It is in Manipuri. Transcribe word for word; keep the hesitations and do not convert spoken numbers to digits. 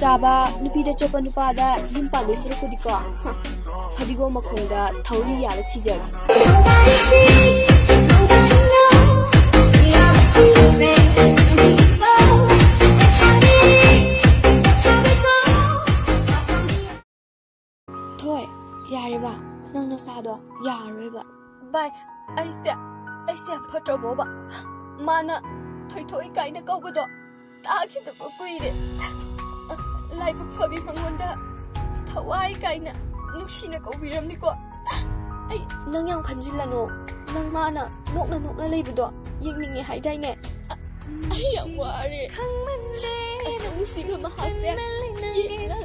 ꯇꯥꯕ ꯅꯨꯄꯤꯗ ꯆꯠꯄ ꯅꯨꯄꯥꯗ ꯌꯨꯝ ꯄꯥꯟꯗꯣꯏ ꯁꯔꯨꯛꯄꯨꯗꯤꯀꯣ, ꯐꯗꯤꯒꯣꯝ ꯃꯈꯣꯡꯗ ꯊꯧꯔꯤ ꯌꯥꯜꯂ ꯁꯤꯖꯒꯦ꯫ ꯊꯣꯏ, ꯌꯥꯔꯦꯕ, ꯅꯪ ꯅꯁꯥꯗꯣ ꯌꯥꯔꯔꯣꯏꯕ꯫ ꯚꯥꯏ, ꯑꯩꯁꯦ ꯑꯩꯁꯦ ꯌꯥꯝ ꯐꯠꯇ꯭ꯔꯕꯣꯕ? ꯃꯥꯅ ꯊꯣꯏꯊꯣꯏ ꯀꯥꯏꯅ ꯀꯧꯕꯗꯣ ꯇꯥꯈꯤꯗꯕ ꯀꯨꯏꯔꯦ꯫ ꯂꯥꯏꯕꯛ ꯐꯕꯤ ꯃꯉꯣꯟꯗ ꯊꯋꯥꯏ ꯀꯥꯏꯅ ꯅꯨꯡꯁꯤꯅ ꯀꯧꯕꯤꯔꯝꯅꯤꯀꯣ꯫ ꯑꯩ ꯅꯪ ꯌꯥꯝ ꯈꯟꯖꯤꯜꯂꯅꯨ꯫ ꯅꯪ ꯃꯥꯅ ꯅꯣꯛꯅ ꯅꯣꯛꯅ ꯂꯩꯕꯗꯣ ꯌꯦꯡꯅꯤꯡꯉꯦ ꯍꯥꯏꯗꯥꯏꯅꯦ? ꯑꯩ ꯌꯥꯝ ꯋꯥꯔꯦ꯫ ꯑꯁꯨꯛ ꯅꯨꯡꯁꯤꯕ ꯃꯍꯥꯛꯁꯦ ꯌꯦꯡꯅ